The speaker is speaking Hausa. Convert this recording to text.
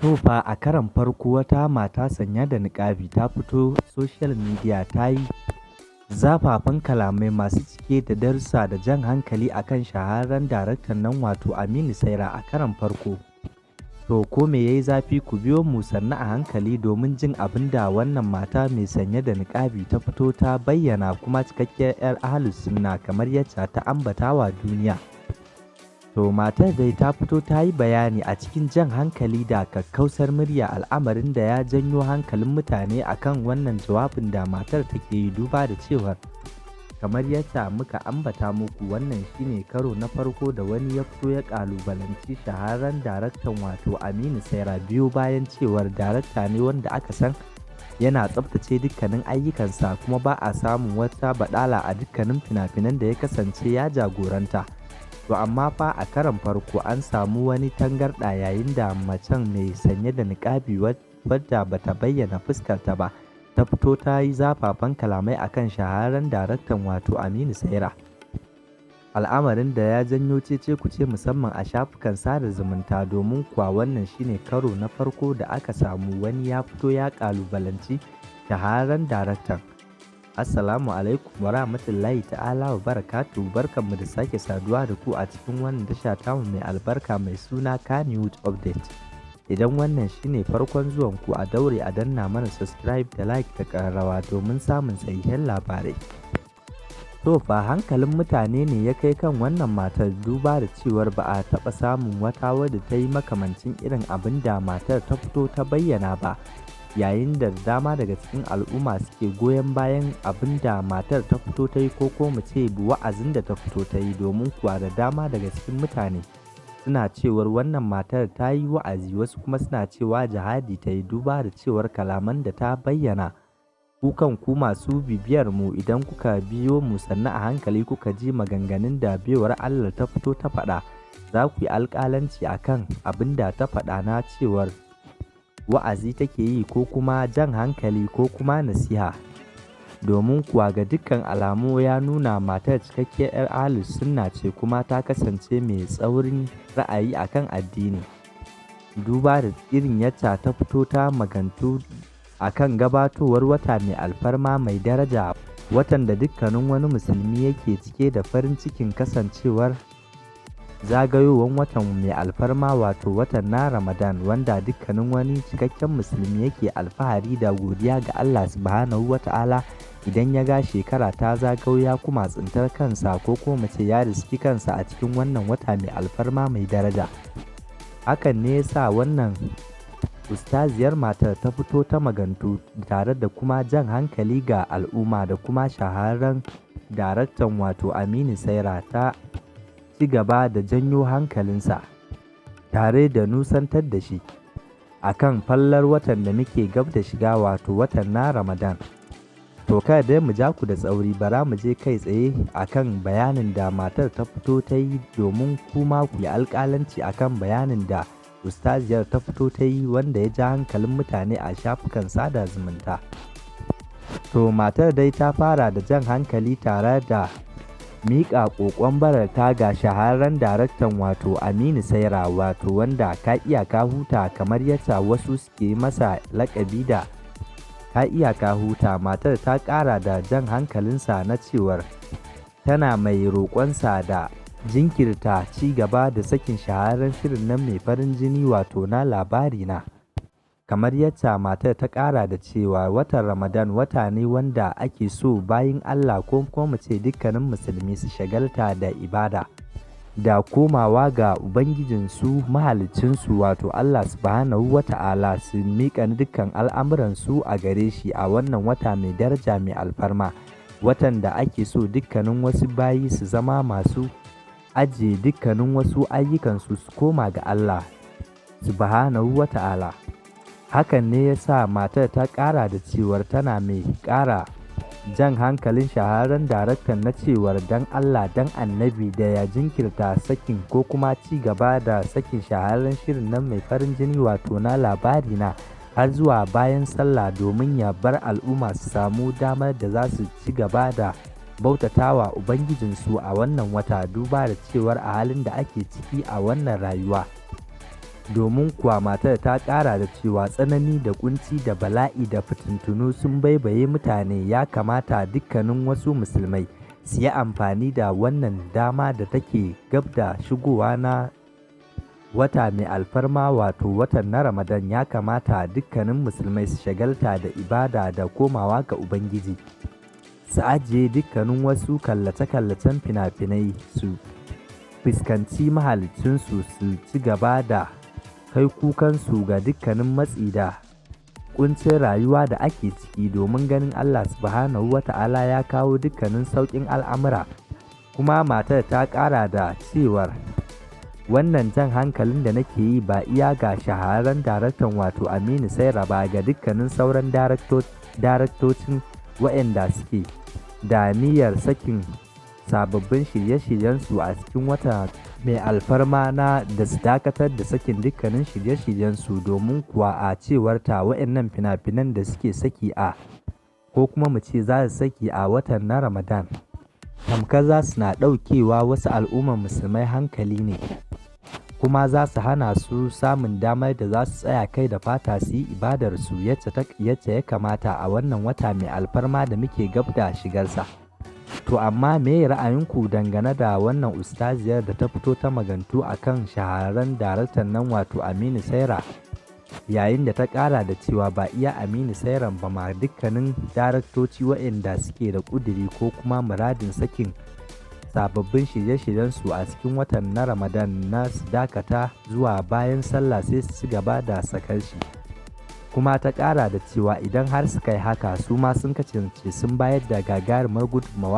To fa a karon farko wata mata sanye da niƙabi ta fito social media ta yi zafafan kalamai masu cike da darussa da jan hankali akan shahararren daraktan nan wato Aminu Saira a karon farko. To ko me yayi zafi? Ku biyo mu sannu a hankali domin jin abin da wannan mata mai sanye da niƙabi ta fito ta bayyana, kuma cikakkiyar 'yar Ahlus Sunna kamar yacce ta ambata wa duniya. To matar dai ta fito ta yi bayani a cikin jan hankali da kakkausar murya, al'amarin da ya janyo hankalin mutane akan wannan jawabin da matar take yi, duba da cewar kamar yadda muka ambata muku, wannan shine karo na farko da wani ya fito ya kalubalanci shahararren daraktan wato Aminu Saira, biyo bayan cewar darakta ne wanda aka san yana tsaftace dukkanin ayyukansa, kuma ba a samun wata baɗala a dukkanin fina-finan da ya kasance ya jagoranta. To amma fa a karon farko an samu wani tangarɗa yayin da macen mai sanye da niƙabi, wadda bata bayyana fuskarta ba, ta fito ta yi zafafan kalamai akan shahararren daraktan wato Aminu Saira. Al'amarin da ya janyo cece-kuce musamman a shafukan sada zumunta, domin kuwa wannan shine karo na farko da aka samu wani ya fito ya ƙalubalanci shahararren daraktan. Assalamu alaikum wa rahmatullahi ta'ala wa barakatuhu. Barkanmu da sake saduwa da ku a cikin wannan tasha tamu mai albarka mai suna Kannywood Update. Idan wannan shine farkon zuwan ku, a daure a danna mana subscribe da like da ƙararrawa domin samun sahihan labarai. To fa hankalin mutane ne ya kai kan wannan matar, duba da cewar ba a taɓa samun wata wadda ta yi makamancin irin abin da matar ta fito ta bayyana ba, yayin da dama daga cikin al'umma suke goyon bayan abin da matar ta fito ta yi, ko mu ce wa'azin da ta fito ta yi, domin kuwa da dama daga cikin mutane suna cewar wannan matar ta yi wa'azi, wasu kuma suna cewa jihadi ta yi, duba da cewar kalaman da ta bayyana. Ku kan ku masu bibiyar mu, idan kuka biyo mu sannu a hankali kuka ji maganganun da baiwar Allah ta fito ta faɗa, za ku yi alƙalanci akan abin da ta faɗa na cewar wa'azi take yi ko kuma jan hankali ko kuma nasiha. Domin kuwa ga dukkan alamu ya nuna matar cikakkiyar 'yar Ahlus Sunna ce, kuma ta kasance mai tsaurin ra'ayi akan addini. Duba da irin yacca ta fito ta magantu akan gabatowar wata mai alfarma mai daraja, watan da dukkanin wani musulmi yake cike da farin cikin kasancewar zagayowar watan mai alfarma, wato watan na Ramadan, wanda dukkanin wani cikakken musulmi yake alfahari da godiya ga Allah Subhanahu wa ta'ala idan ya ga shekara ta zagayo ya kuma tsintar kansa, ko kuma mu ce ya riski kansa a cikin wannan wata mai alfarma mai daraja. Hakan ne ya sa wannan ustaziyar matar ta fito ta magantu tare da kuma jan hankali ga al'umma da kuma shahararren daraktan wato Aminu Saira, ta ci gaba da janyo hankalinsa tare da nusantar da shi akan fallar watan da muke gab da shiga, wato watan na Ramadan. To kada dai mu ja ku da tsauri, bara mu je kai tsaye akan bayanin da matar ta fito ta yi, domin kuma ku yi alƙalanci akan bayanin da ustaziyar ta fito ta yi, wanda ya ja hankalin mutane a shafukan sada zumunta. To matar dai ta fara da jan hankali tare da miƙa ƙoƙon bararta ga shahararren daraktan wato Aminu Saira, wato wanda ka iya ka huta, kamar yadda wasu suke masa laƙabi da ka iya ka huta. Matar ta ƙara da jan hankalinsa na cewar tana mai roƙonsa da jinkirta ci gaba da sakin shahararren shirin nan mai farin jini, wato na Labarina. Kamar yadda matar ta ƙara da cewa watan Ramadan wata ne wanda ake so bayin Allah, ko kuma mu ce dukkanin musulmi, su shagalta da ibada da komawa ga Ubangijinsu mahaliccinsu, wato Allah Subhanahu wa ta'ala, su miƙa dukkan al'amuransu a gare shi a wannan wata mai daraja mai alfarma, watan da ake so dukkanin wasu bayi su zama masu ajiye dukkanin wasu ayyukansu su koma ga Allah Subhanahu wa ta'ala. Hakan ne ya sa matar ta ƙara da cewar tana mai ƙara jan hankalin shahararren daraktan na cewar dan Allah dan Annabi da ya jinkirta sakin ko kuma ci gaba da sakin shahararren shirin nan mai farin jini, wato na Labarina, har zuwa bayan sallah, domin ya bar al'umma su samu damar da za su ci gaba da bautatawa Ubangijinsu a wannan wata, duba da cewar a halin da ake ciki a wannan rayuwa, Domin kuwa matar ta ƙara da cewa tsanani da ƙunci da bala'i da fitintunu sun baibaye mutane, ya kamata dukkanin wasu musulmai su yi amfani da wannan dama da take gab da shigowa na wata mai alfarma, wato watan na Ramadan. Ya kamata dukkanin musulmai su shagalta da ibada da komawa ga Ubangiji, su ajiye dukkanin wasu kallace-kallacen fina-finai, su fuskanci mahaliccinsu, su ci gaba da kai kukansu ga dukkanin matsi da ƙuncin rayuwa da ake ciki, domin ganin Allah Subhanahu wa Ta'ala ya kawo dukkanin sauƙin al'amura. Kuma matar ta ƙara da cewar wannan jan hankalin da nake yi ba iya ga shahararren daraktan wato Aminu Saira ba, ga dukkanin sauran daraktocin waɗanda suke da niyyar sakin sababbin shirye-shiryensu a cikin wata mai alfarma na da su dakatar da sakin dukkanin shirye-shiryensu, domin kuwa a cewarta waɗannan fina-finan da suke saki a ko kuma mu ce za su saki a watan na Ramadan, tamkar za su na ɗaukewa wasu al'ummar musulmai hankali ne, kuma za su hana su samun damar da za su tsaya kai da fata su yi ibadarsu yacce ya kamata a wannan wata mai alfarma da muke gab da shigarsa. To amma meye ra'ayinku dangane da wannan ustaziyar da ta fito ta magantu a kan shahararren daraktan nan wato Aminu Saira, yayin da ta ƙara da cewa ba iya Aminu Sairan ba ma, dukkanin daraktoci waɗanda suke da ƙuduri ko kuma muradin sakin sababbin shirye-shiryensu a cikin watan na Ramadan na su dakata zuwa bayan sallah sai su ci gaba da sakar shi. Kuma ta ƙara da cewa idan har suka yi haka, su ma sun kasance sun bayar da gagarumar gudunmawa.